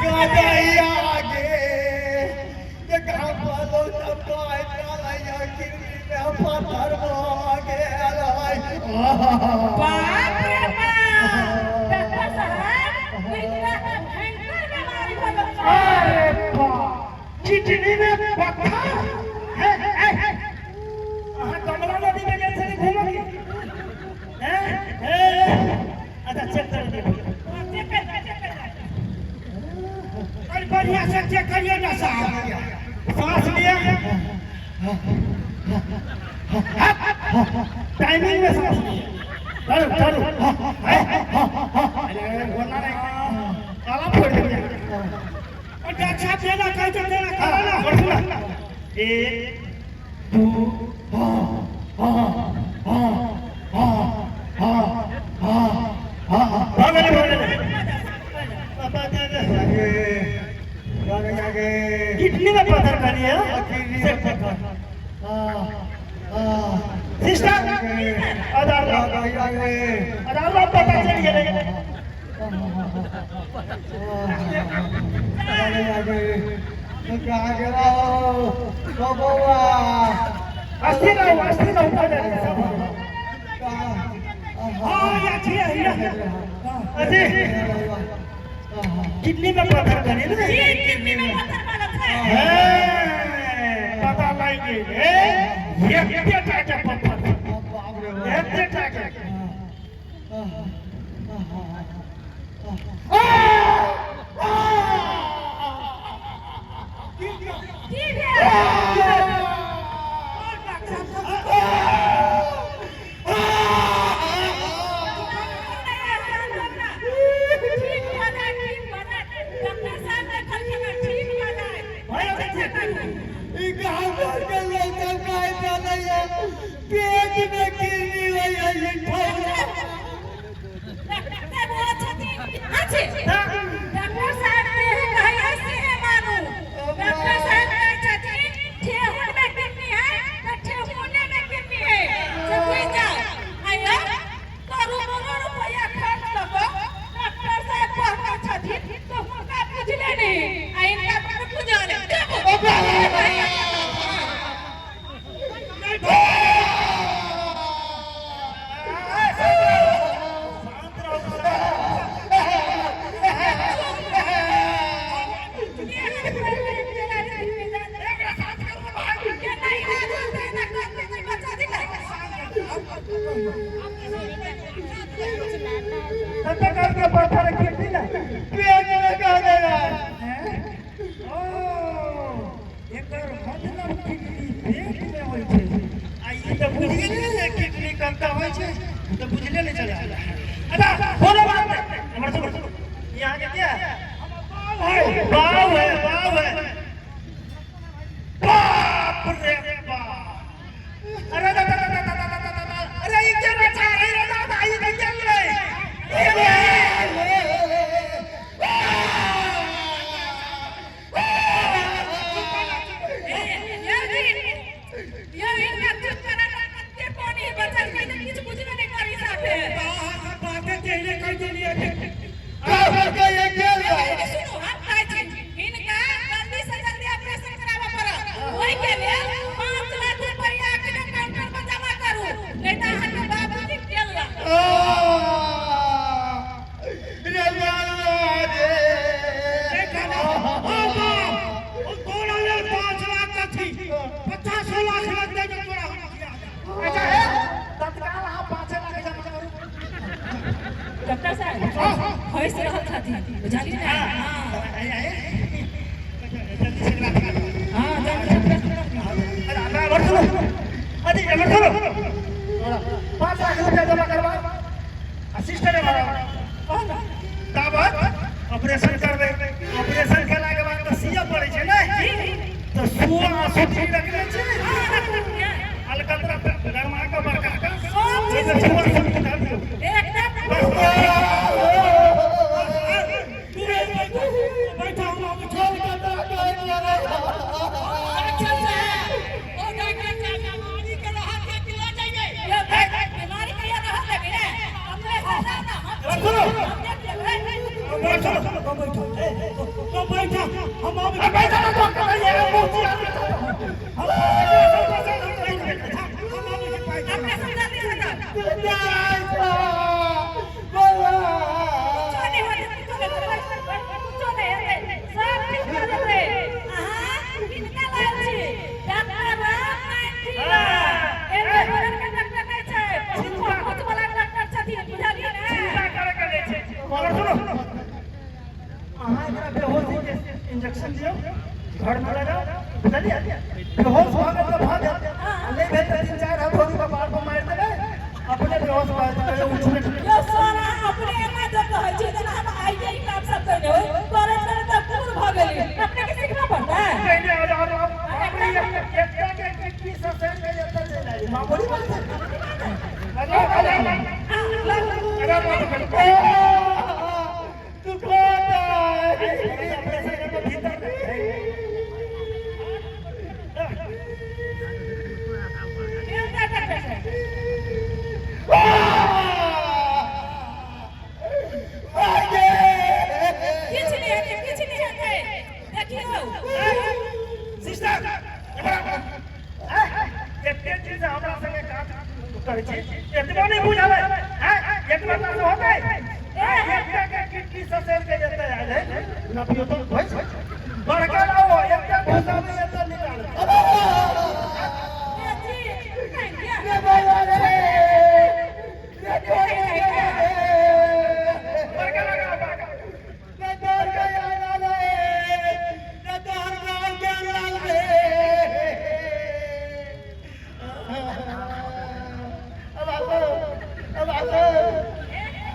गदैया गे देखा पालो सब कहैत रहलैया किडनी मे पत्थर भऽ गेल है। बाप रे बाप, डॉक्टर साहब, इनका तो भयंकर बीमारी भऽ गेल छै। अरे बाप, किडनी में पत्थर है, है, है। अहाँ कमला नदी में गेल छली घूमऽ की? हैं? हैं? अच्छा, चेक कर देखो। चेक कर, चेक कर। अरे बढ़िया से चेक करिए ना साहब। सांस लिया, टाइमिंग में सांस लिया। चलो चलो, अरे बोलना नहीं, ताला फोड़ दिया। और डॉक्टर साहब देना कह तो देना करो ना। और सुना, एक दो हाँ हाँ हाँ हाँ हाँ हाँ हाँ भागले भागले। गे गे। किडनी में पत्थर करिए। किडनी में पत्थर। सिस्टर, आधार आधार लाभ पता चल गेलै। बबुआ। अस्थिर रहू, अस्थिर रहू, पहले सब। हाँ, या छिए या अजी किडनी में पत्थर करिए ना। जी, किडनी में पत्थर बनल छै। हे, पता लागि गेल। हे, एते टाके पत्थर, एते टाके। की भेल? ठीक भऽ जाए, ठीक भऽ जाए। डॉक्टर साहब देखलखिन हँ, ठीक भऽ जाए। अच्छा करू। ई गाँव घर के लोग सब कहैत रहलैया पेट में किडनी होइ है ई ठौरा। डॉक्टर बोलै छथिन, अच्छे। डॉक्टर साहब जे कहै से मानू। डॉक्टर साहब कहै छथिन, ठेहुन में किडनी है तऽ ठेहुने में किडनी है। से बुझि जाउ। आइयो, करोड़ो रुपैआ खर्च कऽ कऽ डॉक्टर साहब कहने छथिन तऽ हुनका बुझले नहि आ इनका बड़ बुझल है। चुप। शांत रहू। कते करके पत्थर किडनी ना पेट में कह देना। हैं? ओ, एकर मतलब किडनी पेट में होइ छै आ ई तऽ बुझि गेलियै जे किडनी कतऽ होइ छै, ई तऽ बुझले नहि छलै। अच्छा, कोनो बात नहि। हमर सुनू, ई अहाँके के है? बाऊ है, बाऊ है, बाऊ है। बाप रे बाप, अरे दा दा दा दा दा दा दा दा, अरे ई के बच्चा रे रे दादा, ई के चल रे। बाते तेरे कर देलिए। कह के ये गेल रहे। सुनू, हम कहै छी, हिनका जल्दी से जल्दी ऑपरेशन कराबऽ पड़त। ओहिके लेल 5 लाख रुपैआ अखने काउंटर पर जमा करू, नहीं तऽ अहाँके बाबूजी जेल रहत। रे बाबा रे। तोरा लेल 5 लाख कथी, 50 लाख लगतै तऽ तोरा हम दिया देब। अच्छा हे, तत्काल अहाँ 5 लाख जमा करू। डॉक्टर साहब हँसि रहल छथिन, बुझलियै ने? हाँ। आइ, आइ। जल्दी से एकरा दिखा दो। हाँ, जल्दी से ऑपरेशन करू। अरे हमरा एमहर सुनू, अरे एमहर सुनू, 5 लाख रुपया जमा करवा आ सिस्टर एमहर आउ। ताबत ऑपरेशन करबै। ऑपरेशन केलाके बाद तऽ सियऽ पड़ै छै ने, तऽ सुआ आ सुतरी रखने छै। अलकतरा गरमा कऽ बड़का कऽ सब चीज। सुआ सुतरी धर दियौ। एकदम। बैठो, हम आबै छी। डॉक्टर साहब, ओ डॉक्टर साहब, बीमारी के रहत है कि लऽ जाइए? बीमारी के यहाँ रहत है कि ने? अपने से जाओ ना, हम सुनो। हम देख लेबै। बैठो, बैठो। हम अब पैसा तो कर ये मोची आदमी हम पैसा हम पाई ऑपरेशन जल्दी हो जाओ। बोला कुछो नहीं होतै, कुछो नहीं होतै, कुछो नहीं हेतै, सब ठीक भऽ जेतै। अहाँ किनका लायल छी? डॉक्टर राम नारायण एते बड़का डॉक्टर नहि छै, बहुत बहुत बड़ा डॉक्टर छथिन, बुझलियै ने? चिंता करे के नहि छै। मगर सुनो, अहाँ एकरा बेहोशी के इंजेक्शन दियौ, घर में लगाओ, बुझलियै? बेहोश भऽ गेल तऽ भऽ गेल, आ नहि भेल तऽ 3-4 हथौड़ी कपार पर मारि देबै, अपने बेहोश भऽ जेतै, कहियो उठबे नहि। यौ सर, अहाँ अपने एना जब कहै छियै जेना हम आइए ई काम सब कयने होइ, करैत करैत तऽ पूर भऽ गेली। अपनेके सिखबऽ पड़तै? पहिने आउ, आउ, आउ, अपने एकटा के किडनी ससैर के एतऽ चलि आयल। मामूली बात छै। लगाओ, लगाओ, लगाओ, लगाओ। दुखाता ऑपरेशन करके भीतर डॉक्टर साहेब। किछु नहि हेतै, किछु नहि हेतै। देखियौ। सिस्टर, एते चीज हमरा संगे काज करै छी, एतबो नहि बुझल है? एतबा काज होतै? एकटा के किडनी ससैर के एतऽ आयल है नपियो तऽ होइ छै। बड़का लाओ, एकटा घुसाबै, एतऽ निकाल। ए जी, कहि दिअ। बड़का लगाओ, बड़का।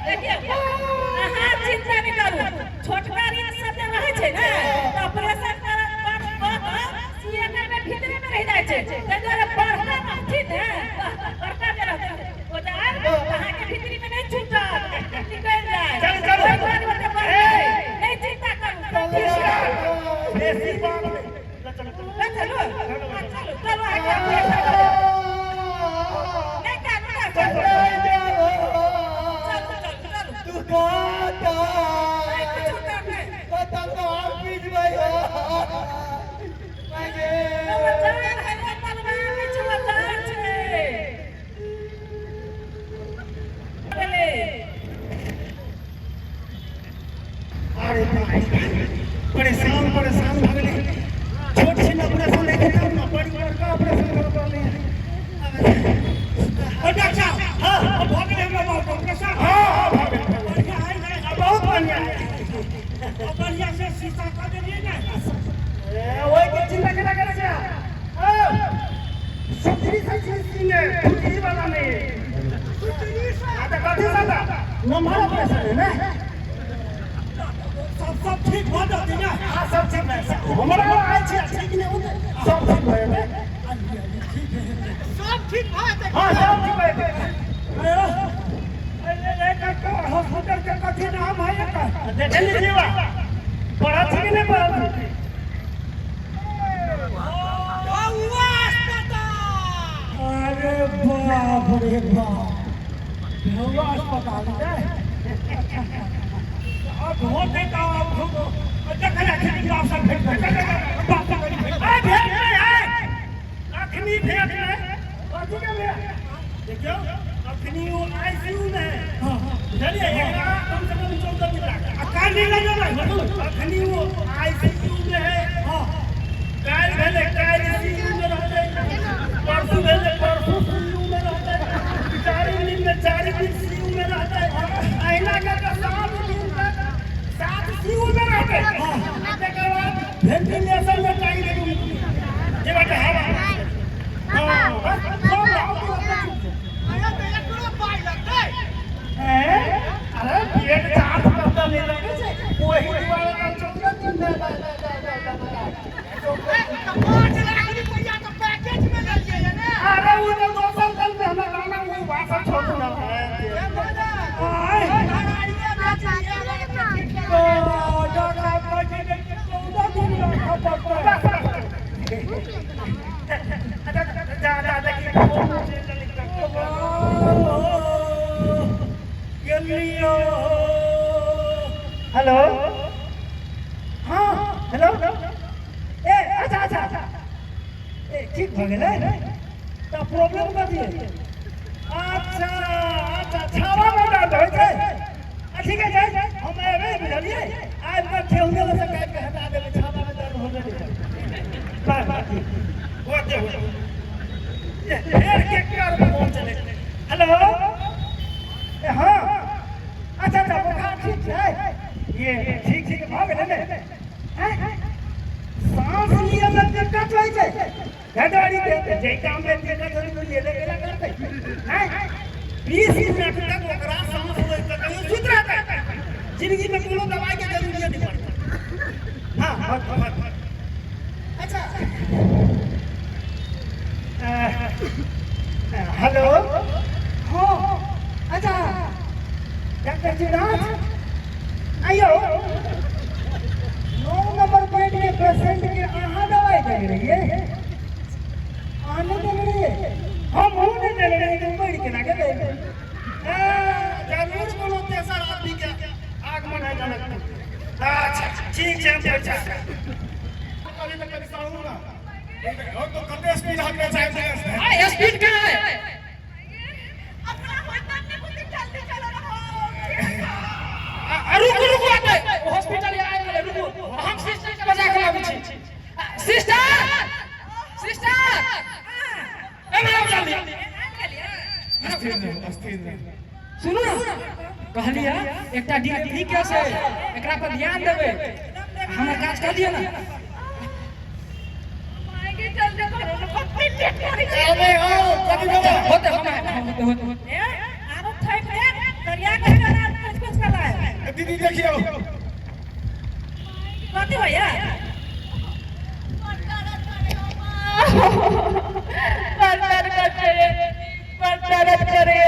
देखियौ, अहाँ चिन्ता नहि करू। छोटका ऋण सब जे रहै छै ने, तऽ ऑपरेशन कर कर कऽ कऽ थिएटर मे भीतरे मे रहि जाइ छै। ताहि दुआरे बड़का रहथिन ने, बड़का जे रहतै ओ जे आब अहाँके भीतरी मे नहि छूटत, निकलि जायत। चलू, चलू। ओहि दुआरे ओते बढ़तै। नहि चिन्ता करू, सब ठीक छै। बेसी बात नहि। चलू, चलू। ल चलू, हाँ, चलू, चलू, अहाँके ऑपरेशन करू। नहि कानू ना, चलू। चलू, चलू, चलू। नहि किछु करबै। औजार है रे, तलवार नहि छै, औजार छै। भेलै। अरे भाई, परेशान परेशान भऽ गेलै। छोट छिन ऑपरेशन नहि भेल, बड़ी बड़का ऑपरेशन करऽ पड़लै। डॉक्टर साहब, हाँ। भऽ गेलै हमरा बाबू ऑपरेशन? हाँ, भऽ गेल, भऽ गेल। बढ़िया है ने? आ, बहुत बढ़िया है। बढ़िया से शीशा कऽ देलियै ने? ए, ओहिके चिंता केना करै छै? सुतरी से चीज ने फुटरी वाला नहीं। आ तऽ कथी से नंबर ऑपरेशन है ने। सब सब ठीक भऽ जेतै ने? हाँ, सब ठीक भए जेतै। हमरा आयल छी, ठीक नहि होतै, सब ठीक भए जेतै। सब ठीक भऽ जेतै। हाँ, सब ठीक भए जेतै। अरे, एकर हॉस्पिटल के कथी नाम है एकर? देखै नहि छियै बा, पढ़ल छी कि नहि पढ़ल छी? अरे बाप रे बाप, भौआ अस्पताल है। अब होते तो अब हम देखै अखनी अवसर भेट आ, भेट नहि है, अखनी भेट नहि। कथी के भेट? देखियौ, अखनी ओ आईसीयू में है, बुझलियै? एकरा कम से कम 14 दिन लागत। आ काल्हि नहि लगेबै? अखनी ओ आईसीयू में है। काल्हि भेलै, काल्हि सीयू में रहतै। परसू भेलै, परसू सीयू में रहतै। 4 दिन में 4 दिन सीयू में रहतै। अहिना कऽ कऽ 7 दिन तक सात सीयू में रहतै। आ तकर बाद वेंटिलेशन में टांगि देबै, जे बाटे हवा। हाँ, बस सब राउत। अरे, तऽ एकरो पाइ लगतै? हैं? अरे, बेड चार्ज करता नहीं लगे छै, ओही दुआरे हम 14 दिन में तऽ 5 लाख रुपैआ तऽ पैकेज मे लेलियै ने। अरे, वो तो दोसर दल में हमरा गाना, वो भाषा छोड़ ना। आय। गाड़िए बेच लियै। डॉक्टर साहब कहै छै जे 14 दिन राखऽ पड़तै। जा जा, देखी। गेलियो। हेलो, हाँ, हेलो। ठीक भऽ गेलै तऽ प्रॉब्लम कथी है? अच्छा अच्छा, छावा में दर्द होइ छै। आ ठीके छै, हम एबै, बुझलियै? आबि कऽ ठेहुने से काटि कऽ हटा देबै, छावा में दर्द होबे नहि करतै। बाय बाय, ठीक होते होते फेर के कर फोन चले। हेलो, ए हाँ, अच्छा अच्छा, बोखार ठीक छै? ये ठीक ठीक भऽ गेलै ने? हैं? सांस लिअ में दिक्कत होइ छै? घटवारी के जै काम में दिक्कत होइ छै, लेले केना करतै? हैं? 20 मिनट तक ओकरा सांस रोकि कऽ कहियो सुति रहतै, जिंदगी में कोनो दवाई के जरूरत नहीं पड़तै। हाँ बहुत बहुत अच्छा। हेलो, हाँ, अच्छा, डॉक्टर शिवराज आइयो, 9 नंबर बेड के पेशेंट के अहाँ दवाई देने रहिए? अहाँ नहीं देने रहिए? हम हूँ नहीं देने रहिए तो मरि केना गेलै? जरूर कोनो तेसर आदमी के आगमन है जनकपुर। अच्छा, ठीक छै, हम पहुँचा। अभी तक कभी साहू ना और तो कते स्पीड हकने चाहे एम्बुलेंस है। आ स्पीड कहाँ है? अपना होता नहीं, बुद्धि जल्दी चलो रहो। आ, रुकू रुकू, आते हॉस्पिटल आबि गेलै, रुकू, हम सिस्टर के बजा के लाबै छी। सिस्टर, सिस्टर, एम्हर आउ जल्दी। अस्थिर नहीं, अस्थिर नहीं। सुनू ने, कहलियै एकटा डिलीवरी केस है, एकरा पर ध्यान देबै, हमर काज कऽ दिअ ने। आगे जल्दी करो, कते लेट करै छी। अबे आओ कभी बाबा। होते हम होते होते होते। ए आरो थक ले दरिया के करा कुछ कुछ कर रहा है। दीदी, देखियो। कथी भैया? बड़ दर्द करे, बड़ दर्द करे।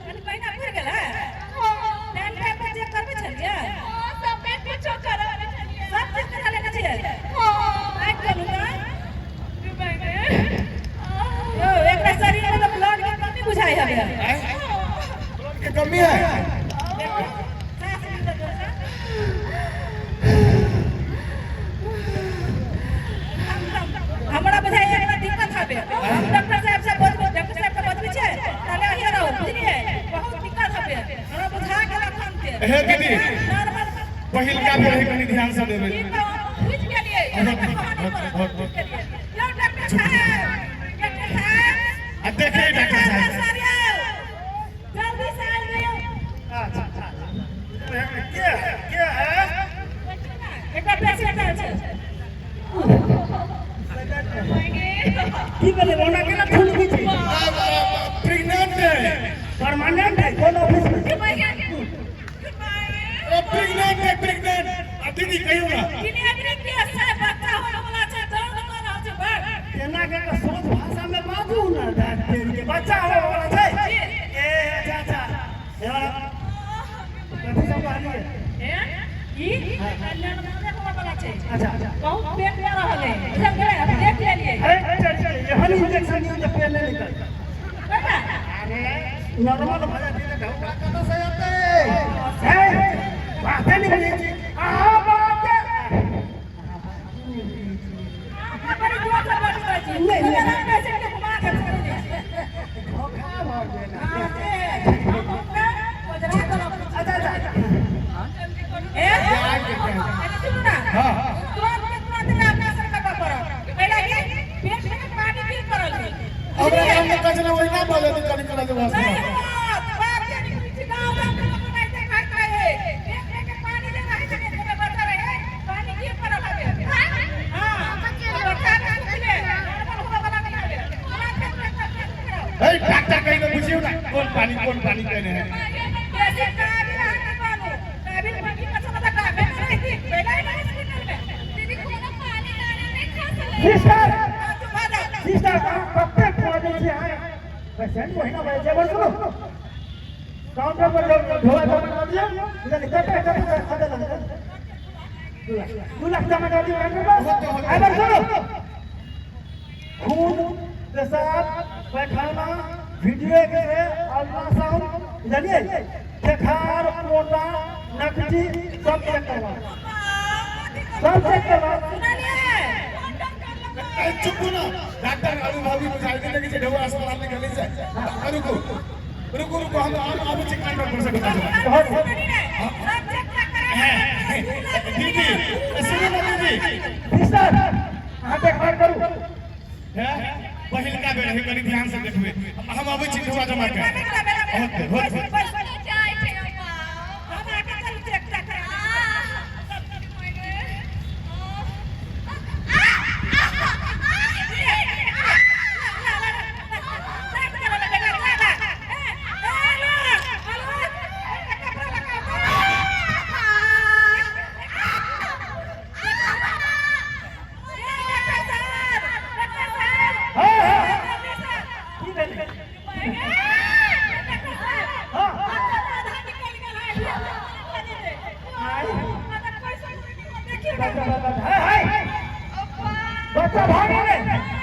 कनी महीना पुरि गेलै? टाइम टाइम पर चेक करबै छलियै? सबमे कुछो करब। सब चेक करा लेने छियै? आबि गेलू ने? यौ, एकरा शरीर में तऽ ब्लड के कमी बुझाइ हवे। ब्लड के कमी है। सास ली तऽ जोरसँ। हमरा बुझाइ एकरा दिक्कत हवे। हम डॉक्टर साहब से बजबै, डॉक्टर साहब के बजबै छै, ताले अहिए रहू, बुझलियै? बहुत दिक्कत हवे हमरा बुझा गेल अखन के। हे दीदी। नॉर्मल। पहिलका बेर है, कनी ध्यान से देबै। ठीक है, हम बुझि गेलियै। बहुत, बहुत, बहुत, बहुत। यौ डॉक्टर साहब, डॉक्टर साहब। आ देखिए डॉक्टर साहब। साहब यौ, जल्दी से आबि जाइयौ। अच्छा अच्छा, के के है? एकटा पेशेंट आयल छै। की भेलै? ओना केना ठुनकी छै? प्रेग्नेंट है। परमानेंट है? कोन ऑफिस में? प्रेग्नेंट है, प्रेग्नेंट। आ दीदी, कहियो ना। डिलीवरी केस छै, बच्चा होय वाला छै, दर्द कऽ रहल छै बड़। केना के सोच भाषा में बाजू ना। डॉक्टर के बच्चा होवे वाला छै? ए अच्छा अच्छा, हे वाला कथी सब कहलिए? ए, ई कल्याण होय वाला छै। अच्छा अच्छा। बहुत पेट में रहल है, बुझल गेलै? हम देख लेलियै। हे चल चल, एहन इंजेक्शन दियौ जे पेट नहीं निकल। बेटा। अरे, नॉर्मल भऽ जेतै तऽ ढौआ कतऽ से अतै? हे, बाते नहि बुझै छी अहाँ, बाते। अहाँ बड़ी जोर से बजबै छी। नहि, नहि। हमरा पेशेंट के घुमा के छोड़ि दै छी। धोखा भऽ गेल। हाँ, से हम ओकरा ओझरा कऽ रखै छी। अच्छा अच्छा अच्छा। ए, एने सुनू ना। तुरंत के तुरंत एकरा ऑपरेशन करबऽ पड़त। कैला कि पेट में पानी गिर पड़ल है। हमरा गाँव में कचरा वही ना बोले तो कनी कनी भाषा। नहीं होत, बाप के निकली छी, गाँव गाँव के लोग एनाहिते खाइत रहे। पेट में के पानी जे रहै छै ने, जेमे बचल रहे, पानी गिर पड़ल हवे। हाँ, तो बच्चा के सुखले, नॉर्मल होबऽ वाला नहीं हवे। तुरंत के तुरंत ऑपरेशन कराउ। हे डॉक्टर, कहीं तो बुझियो ना, कौन पानी, कौन पानी कहने है। बेसी काबिल अहाँके बनू। काबिल बनी कछो तऽ काबिल नहि रहिती। पहिले ही हॉस्पिटल में। दीदी, कोनो पानी तानी नहि खसलै। सिस्टर। हाँ, चुप भऽ जाउ। सिस्टर, अहाँ कतेक बजै छी? अहाँ पेशेंट ओहिना बजै छै। सुनू, काउंटर पर जाउ, ढोआ जमा कर दियौ, बुझलियै? कते कते कते लगतै? 2 लाख, 2 लाख जमा कर दियौ काउंटर पर। आइबर सुनू, खून, पेशाब, पैखाना, वीडियो एक्सरे, अल्ट्रासाउंड, बुझलियै? देखार, पोटा, नकटी सब चेक करवा, सब चेक करवा। सुनलियै? अरे चुप ना। डॉक्टर अनुभवी बुझाइ दे कि ढेउआ अस्पताल निकली से। रुकू रुकू रुकू, हम आबै छी काउंटर पर से बता देबै। दीदी सुनू ना दीदी। सिस्टर, अहाँ देखभाल करू। हैं? पहिलका बेर है, कनी ध्यान से देखबै। हम अबै छी ढेउआ जमा के। होते होते। जाइ छै अम्मा। हाँ हाँ, की भेलै? हाँ। बच्चा, बच्चा, हाय हाय, बच्चा भाग गेलै।